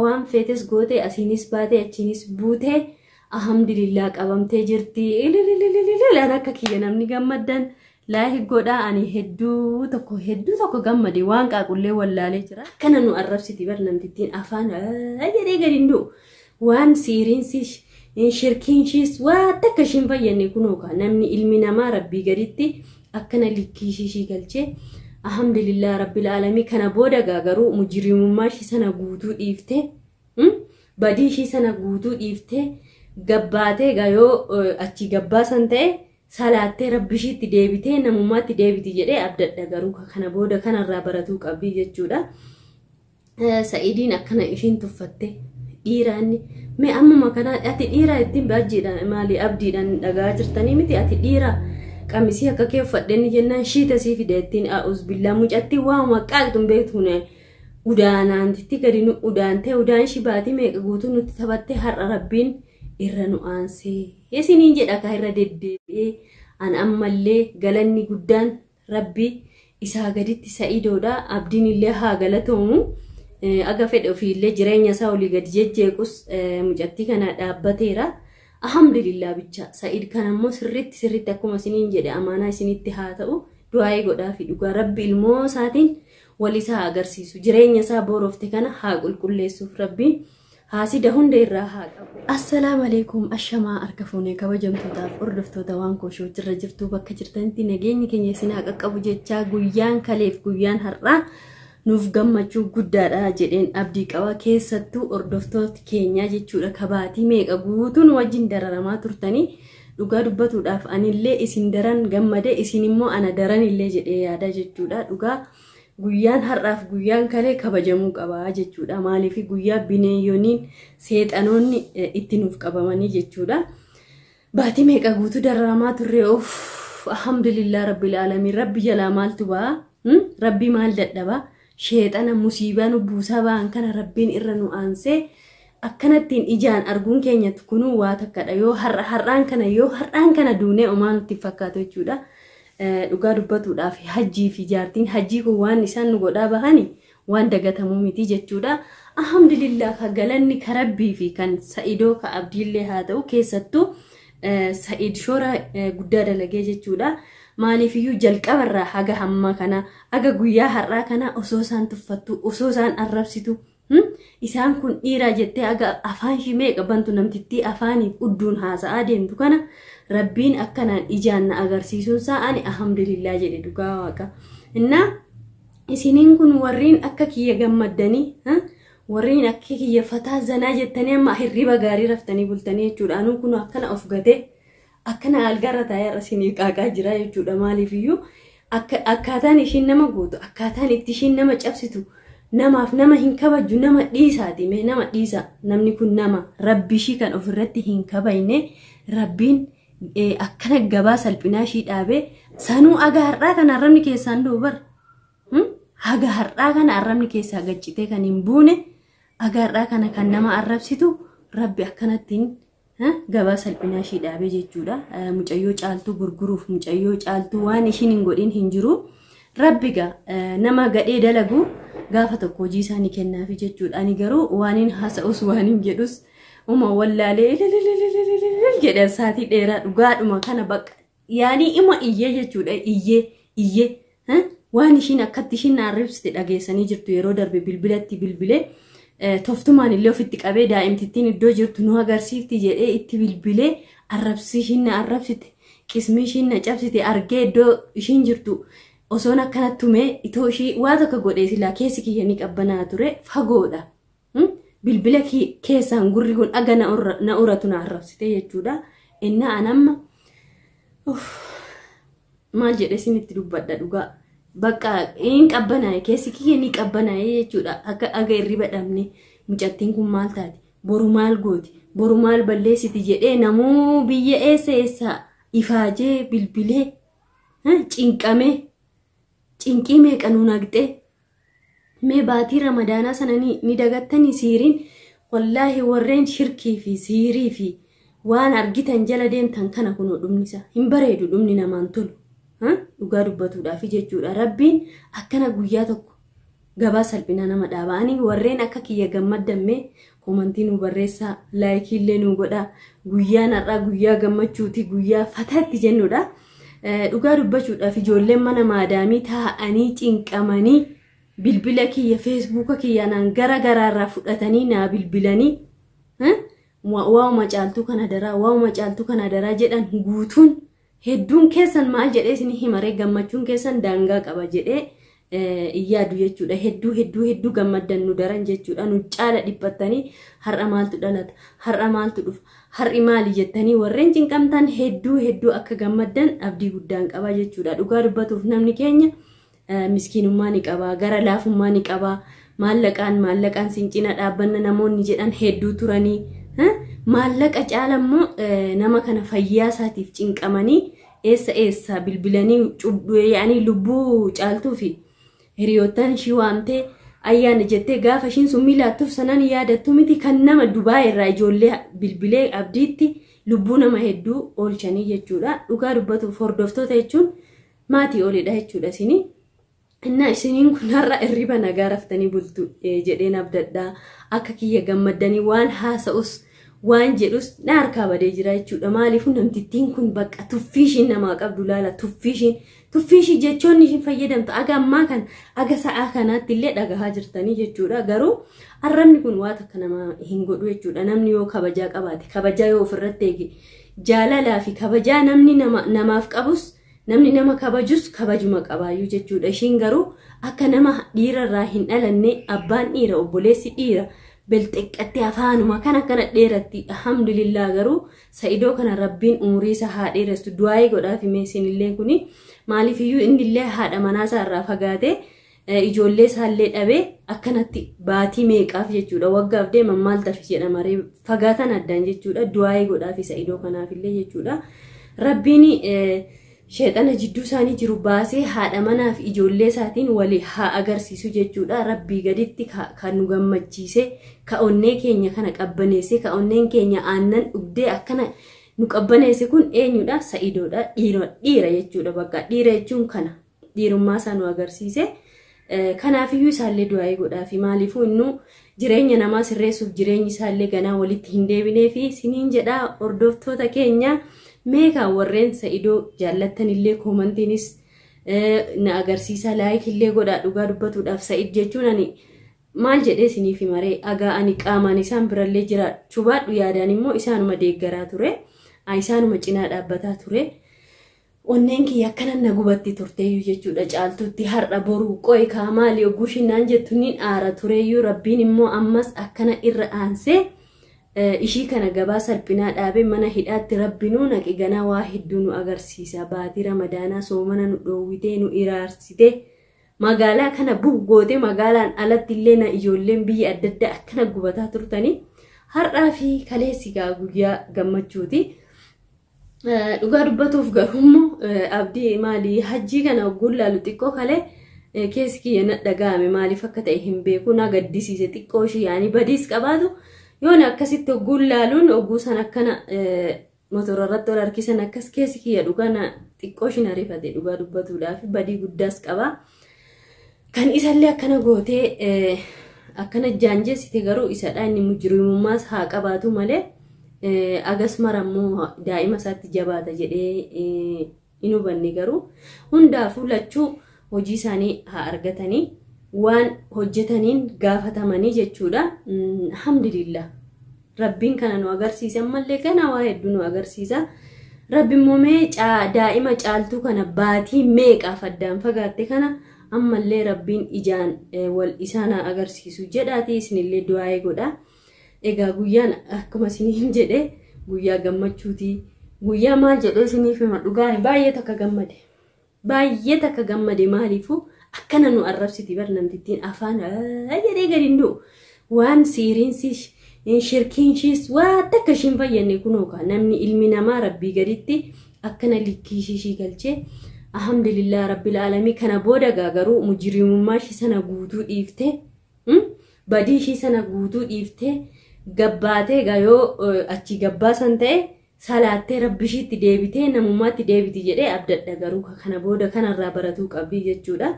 Waan feetes gootee, asiinis baatee achiinis buutee, alhamdulillah qabamtee jirti. Ilililililil akka kiyya namni gammaddan like godhaa. Ani hedduu tokko hedduu tokko gammade, waan qaaqullee wallaalee jira. Akkana nu arrabsiti bar namtittiin, afaan jedhee gadi hin du'u. Waan siiriinsi shirkiin ishiis waa takka ishiin fayyadne kunoo ka namni ilmi namaa rabbii gaditti akkana likkii ishii galchee, alhamdulillah rabbil aalamii. Kana booda garuu mujrimummaa ishii sana guutuu dhiiftee, badii ishii sana guutuu dhiiftee, gabbaatee yoo achi gabbaasan ta'e salaattee rabbi ishiitti deebitee namummaatti deebiti jedhee abdadha. Garuu kana booda kanarraa baratuu qabdi jechuudha. Sa'idiin akkana ishiin tuffatte, dhiiraanni mee ammuma kana ati dhiiraa ittiin baajjiidhaan maali abdiidhaan dhagaa jirtanii miti, ati dhiiraa qamisii akka kee uffadheenni jennaan shiita sii fide ittiin. A'uuz billaa, mucattii waamuma qaaqxuun beektuun udaanaantitti gadi nu udaantee, udaan ishii baatii meeqa guutuu nutti taphattee, har'a rabbiin irra nu aansee isiniin jedha. Ka irra deddeebi'ee an ammallee galanni guddaan rabbi isaa gaditti Sa'idoodha. Abdiin illee haa galatoomu. Aga fedhe ofiillee jireenya isaa olii gadi jejjeequs mucattii kana dhaabbateera. Alhamdulillah bicha Sa'id kan ammoo sirriitti sirriitti akkuma isiniin jedhe amaanaa isinitti haa ta'u, du'aa'ee godhaa fi dhugaa rabbi ilmoo isaatiin wal isaa agarsiisu, jireenya isaa boorofte kana haa qulqulleessuuf, rabbiin haasida hunda irraa haa qabu. Assalaamu alaikum, ashamaa harka fuunee kabajamtootaaf hordoftoota waan kooshoo jirra jirtu, bakka jirtanitti nageenyi keenya isin haa qaqqabu jechaa, guyyaan kaleef guyyaan har'aa nuuf gammachuu guddaadha jedheen abdii qaba, keessattuu hordoftoota keenyaa jechuudha. Kabaatii meeqa guutuun wajjin dararamaa turtanii, dhugaa dubbatuudhaaf anillee isin daran gammade, isin immoo ana daran illee jedhee yaada jechuudha. Dhugaa guyyaan har'aaf guyyaan kalee kabajamuu qaba jechuudha. Maaliif? Guyyaa bineeyyooniin seexanoonni itti nuuf qabamanii jechuudha. Baatii meeqa guutuu dararamaa turre. Of, alhamdulillah rabbil aalamiin. Rabbi jalaa maaltu ba'a? Rabbi maal dadhaba? Sheexana musiibaa nu buusaa ba'an kana rabbiin irra nu aansee akkanattiin ijaan arguun keenya kunuu waa takkadha. Yoo har'a har'aan kana, yoo har'aan kana duunee omaa nutti fakkaatu jechuudha. Dhugaa dubbatuudhaaf hajjii fi jaartiin hajjii kun waan isaan nu godhaa bahani waan dagatamuu miti jechuudha. Alhamdulillah, ka galanni ka rabbii fi kan Sa'idoo ka abdiillee haa ta'u, keessattuu Sa'id shoora guddaa dalagee jechuudha. Maaliifiyyuu jalqabarraa haga hamma kana, haga guyyaa har'aa kana osoo isaan tuffattu, osoo isaan arrabsitu, isaan kun dhiiraa jettee haga afaan ishii meeqa bantu, namtittii afaaniif udduun haasa'aa deemtu kana rabbiin akkanaan ijaan na agarsiisuun isaa ani alhamdulillah jedhe, dhugaa waaqa. Innaa isiniin kun warreen akka kiyya gammaddanii, warreen akka kiyya fataa zanaa jettanii amma hirriba gaarii raftanii bultanii jechuudha. Anuu kun akkana of gatee akkana algaarra taa'ee har'a isinii qaaqaa jira jechuudha. Maaliifiyyuu akkaataan ishiin nama gootu, akkaataan itti ishiin nama cabsitu, namaaf nama hin kabaju. Nama dhiisaati, mee nama dhiisa. Namni kun nama rabbi ishii kan ofirratti hin kabajne, rabbiin akkana gabaa salphinaa ishii dhaabee, sanuu aga har'aa kana arrabni keessaan du'u bar. Haga har'aa kana arrabni keessaa gaccitee kan hin buune, aga har'aa kana kan nama arrabsitu, rabbi akkanattiin gabaa salphinaa ishii dhaabee jechuudha. Mucayyoo caaltuu gurguruuf, mucayyoo caaltuu waan ishiin hin godhin hin jiru. Rabbi gaa nama gadhee dalagu gaafa tokko hojii isaanii kennaafi jechuudha. Ani garuu waan hin haasa'us waan hin jedhus uma wallaalee jedhe saatii dheeraa. Dhugaadhuma kana bakka yaanii ima iyyee jechuudha, iyyee iyyee waan ishiin akkatti ishiin na arrabsite dhageessanii jirtu. Yeroo darbe bilbilatti bilbilee, toftumaan illee ofitti qabee, daa'imtittiin iddoo jirtu nu agarsiifti jedhee itti bilbilee, arrabsi ishiin na arrabsite, qismii ishiin na cabsite argee, iddoo ishiin jirtu osoon akkanatti tumee itoo ishii waa tokko godhee silaa keessi kiyya ni qabbanaa ture. Fagoodha. Bilbila keessaan gurri kun aga na uratu na arrabsite jechuudha. Innaa anamma maal jedhee isinitti dubbadha? Dhugaa. Bakka hin qabbanaa'e, keessi kiyya ni qabbanaa'e jechuudha. Akka aga hirriba dhabne, mucattiin kun maal taati? Boru maal gooti? Boru maal balleessiti jedhee namuu biyya eessa eessa ifaajee bilbilee cinqamee, cinqii meeqa nu naqxee. Mee baatii ramadaanaa sana ni dagattanii? Siiriin wallaahi warreen shirkii fi siirii fi waan argitan jala deemtan kana kunoo dhumni isaa hin bareedu, dhumni namaan tolu, dhugaa dubbatuudhaaf jechuudha. Rabbiin akkana guyyaa tokko Gabaa salphinaa nama dhaaba. Ani warreen akka kiyya gammaddammee koomantii nu barreessaa, laayikii illee nu godhaa. Guyyaan har'aa guyyaa gammachuuti, guyyaa fataatti jennudha. Dhugaa dubbachuudhaaf ijoolleen mana maadaamii taa'anii cinqamanii bilbila kiyya feesbuuka kiyya naan gara garaarraa fudhatanii naa bilbilanii waa'uma caaltuu kana daraa waa'uma caaltuu kana daraa jedhan guutuun hedduun keessan maal jedhee isin himaree gammachuun keessan daangaa qaba jedhee yaadu jechuudha. Hedduu hedduu hedduu gammaddan nu daran jechuudha. Nu caala dhiphattanii har'a maaltu dhalata, har'a maaltu dhufa, har'i maali jettanii warreen cinqamtan hedduu hedduu akka gammaddan abdii guddaan qaba jechuudha. Dhugaa dubbatuuf namni keenya miskiinummaa ni qaba, gara laafummaa ni qaba, maallaqaan maallaqaan sin cina dhaabbanna namoonni jedhan hedduu turanii maallaqa caala immoo nama kana fayyaa isaatiif cinqamanii eessa eessa bilbilanii yaa'anii lubbuu caaltuu fi hiriyoottan ishii waamtee ayyaana jettee gaafa ishiin sun miilaattuuf sanaan yaadattu miti kan nama Dubaay irraa ijoollee bilbilee abdiitti lubbuu nama hedduu oolchanii jechuudha. Dhugaa dubbatuuf hordoftoota jechuun maatii olidha jechuudha isinii. Innaa isiniin kun har'a irriba nagaa raftanii bultu jedheen abdadhaa. Akka kiyya gammaddanii waan haasa'us waan jedhus na harkaa badee jira jechuudha. Maaliifuu namtittiin kun bakka tuffii ishiin namaa qabdu laala tuffii ishii jechoonni ishiin fayyadamtu aga ammaa kan aga sa'aa kanaatti illee dhagahaa jirtanii jechuudha. Garuu arrabni kun waan takka nama hin godhu jechuudha. Namni yoo kabajaa qabaate kabajaa yoo ofirratti eege jaalalaa fi kabajaa namni namaaf qabus namni nama kabajus kabajuma qabaayyuu jechuudha. Ishiin garuu akka nama dhiirarraa hin dhalanne abbaan dhiira obboleessi dhiira belxeqqattee afaanuma kan akkana dheeratti. Alhamdulillah garuu Sa'idoo kana rabbiin umurii isaa haa dheeressu du'aayii godhaaf himee isinillee kuni maaliifiyyuu innillee haadha manaasaa irraa fagaatee ijoollee isaallee dhabee akkanatti baatii meeqaaf jechuudha waggaaf deeman maal tafi jedhama fagaatan addaan jechuudha du'aayii godhaaf Sa'idoo kanaafillee jechuudha. Rabbiin sheexana jidduu isaanii jiru baasee haadha manaa fi ijoollee isaatiin walii haa agarsiisu jechuudha. Rabbii gaditti kan nu gammachiise, ka onnee keenya kana qabbaneesse, ka onneen keenya aannan dhugdee akkana nu qabbaneesse kun eenyudha? Sa'idoodha. Dhiira jechuudha bakka dhiira jechuun kana dhiirummaa isaa nu agarsiise. Kanaafiyyuu isaallee du'aayii godhaafi maaliifuu innuu jireenya namaa sirreessuuf jireenyi isaallee ganaa walitti hin deebinee fi siniin jedhaa hordoftoota keenya. Meeqa warreen Sa'idoo jaallattanillee koomantiinis na agarsiisa laayikillee godhaa dhugaa dubbatuudhaaf Sa'id jechuun ani maal jedhee isiniif himaree agaa ani qaamaan isaan birallee jiraachuu baadhu yaadaan immoo isaanuma deeggaraa ture isaanuma cinaa dhaabbataa ture. Onneen kiyya akkana na gubatti turteeyyuu jechuudha caaltuutti har'a boruu qo'i kaa maali yogguu shinnaan jettu niin aara tureeyyuu rabbiin immoo ammas akkana irra aansee ishii kana gabaa salphinaa dhaabee mana hidhaatti rabbinuu naqi ganaa waa hedduu nu agarsiisa. Baatii ramadaanaa soomana nu dhoowwitee nu iraarsitee magaalaa kana buggootee magaalaan alatti illee na ijoolleen biyya adda addaa akkana gubataa turtanii har'aa fi kaleessi gaa guyyaa gammachuuti. Dhugaa dubbatuuf garuu abdii maali hajjii kana hogguun laalu xiqqoo kalee keessi kiyya na dhaga'ame maaliif akka ta'e hin beeku na gaddisiise xiqqoo ishii yaani badiis qabaatu. Yoon akkasitti hogguun laaluun hogguu san akkana motora irratti ol harkisan akkas keessi kiyya dhugaa na xiqqoo ishiin ariifate dhugaa dubbatuudhaaf badii guddaas qaba. Kan isallee akkana gootee akkana jaanjeessite garuu isadha inni mujrimummaas haa qabaatu malee agas marammoo daa'ima isaatti jabaata jedhee hin hubanne garuu hundaafuu lachuu hojii isaanii haa argatanii. Waan hojjetaniin gaafatamanii jechuudha. Alhamdulillah. Rabbiin kana nu agarsiise ammallee kana waa hedduu nu agarsiisa. Rabbi immoo mee daa'ima caaltuu kana baatii meeqaaf addaan fagaatte kana ammallee rabbiin ijaan wal isaan agarsiisu jedhaati isinillee du'aa'ee godha. Egaa guyyaan akkuma isiniin jedhe guyyaa gammachuuti. Guyyaa maal jedhee isiniif hima dhugaan baay'ee takka gammade. Baay'ee takka gammade maaliifuu akkana nu arrabsiti bar namtittiin afaan jedhee gadi hin du'u. Waan siiriinsi shirkiinshiis waa takka ishiin fayyadne kunoo kaa namni ilmi namaa rabbii gaditti akkana likkii ishii galchee alhamdulillah rabbil aalamii kana booda gaa garuu mujrimummaa ishii sana guutuu dhiiftee badii ishii sana guutuu dhiiftee gabbaatee gaa yoo achi gabbaasan ta'e salaattee rabbi ishiitti deebitee namummaatti deebiti jedhee abdadha garuu kana booda kanarraa baratuu qabdi jechuudha.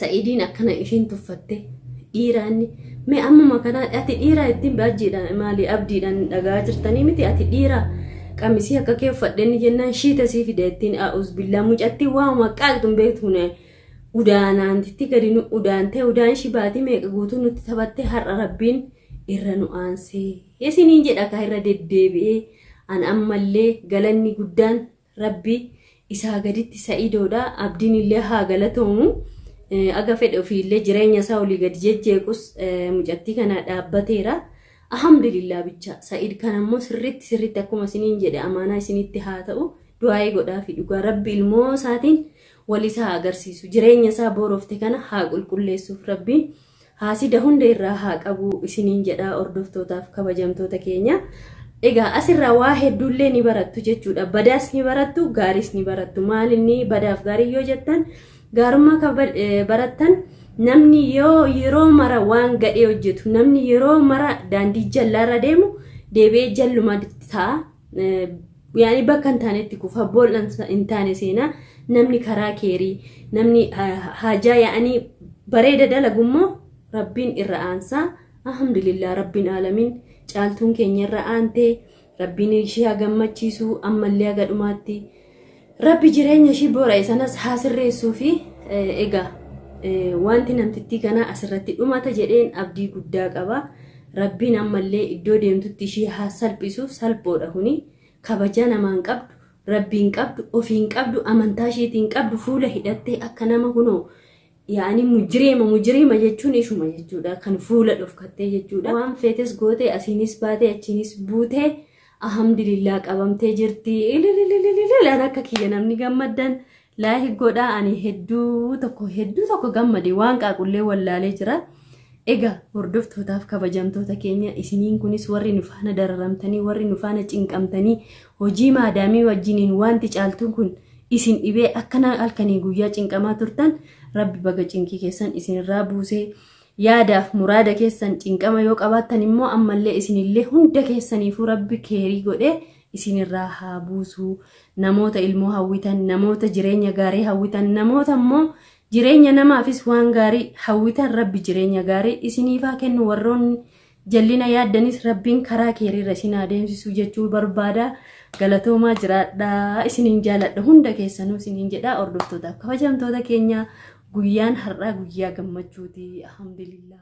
Sa'idiin akkana ishiin tuffatte dhiiraanni mee ammuma kana ati dhiiraa ittiin baajjiidhaan maali abdiidhaan dhagaa jirtanii miti ati dhiiraa qamisii akka kee uffadheenni jennaan shiita sii fide ittiin a'uus billaa mucattii waa'uma qaaqxuun beektuun udaanaantitti gadi nu udaantee udaan ishii baatii meeqa guutuu nutti taphattee har'a rabbiin irra nu aansee isiniin jedha ka irra deddeebi'ee an ammallee galanni guddaan rabbi isaa gaditti sa'idoodha abdiin illee haa galatoomu aga fedhe ofiillee jireenya isaa olii gadi jejjeequs mucattii kana dhaabbateera. Alhamdulillah bicha Sa'id kan ammoo sirriitti sirriitti akkuma isiniin jedhe amaanaa isinitti haa ta'u du'aa'ii godhaa fi dhugaa rabbi ilmoo isaatiin wal isaa agarsiisu jireenya isaa boorofte kana haa qulqulleessuuf rabbiin haasida hunda irraa haa qabu isiniin jedhaa hordoftootaaf kabajamtoota keenya. Egaa asirraa waa hedduullee ni barattu jechuudha. Badaas ni barattu, gaariis ni barattu. Maal inni badaaf gaarii yoo jettan gaarummaa kan barattan namni yoo yeroo mara waan gadhee hojjetu namni yeroo mara daandii jallaarra deemu deebi'ee jalluma ta'a. Yaani bakka hin taanetti kufa boolla hin taane seenaa namni karaa keerii namni haajaa yaa'anii bareeda dalagu immoo rabbiin irra aansaa. Alhamdulillah rabbiin aalamiin caaltuun keenya irra aantee rabbiin ishee haa gammachiisu ammallee haga dhumaatti rabbi jireenya ishii boora'e sanas haa sirreessuu fi egaa wanti namtittii kana asirratti dhumata jedheen abdii guddaa qaba. Rabbiin ammallee iddoo deemtutti ishii haa salphisuuf salphoodha kuni kabaja namaan qabdu rabbiin qabdu ofiin qabdu amantaa isheetiin qabdu fuula hidhattee akka nama kunoo yaani mujriima jechuun ishuma jechuudha kan fuula dhofkattee jechuudha. Waan feetes gootee asiinis baatee achiinis buutee alhamdulillah qabamtee jirti. Ilililililil akka kiyya namni gammaddan laayik godhaa ani hedduu tokko gammade waan qaaqullee wallaalee jira. Egaa hordoftootaaf kabajamtoota keenya isiniin kunis warri nu faana dararamtanii warri nu faana cinqamtanii hojii maadaamii wajjiniin wanti caaltuun kun isin dhibee akkana halkanii guyyaa cinqamaa turtan rabbi baga cinqii keessan isinirraa buusee yaadaaf muraada keessan cinqama yoo qabaattan immoo ammallee isinillee hunda keessaniifuu rabbi keerii godhee isinirraa haa buusu. Namoota ilmoo hawwitan, namoota jireenya gaarii hawwitan, namoota immoo jireenya namaafis waan gaarii hawwitan rabbi jireenya gaarii isiniifaa kennu warroonni jallina yaaddanis rabbiin karaa keeriirra isin adeemsisu jechuu barbaada. Galatoomaa jiraadhaa isiniin jaaladha hunda keessanuu isiniin jedhaa hordoftootaaf kabajamtoota keenya guyyaan har'aa guyyaa gammachuuti alhamdulillah.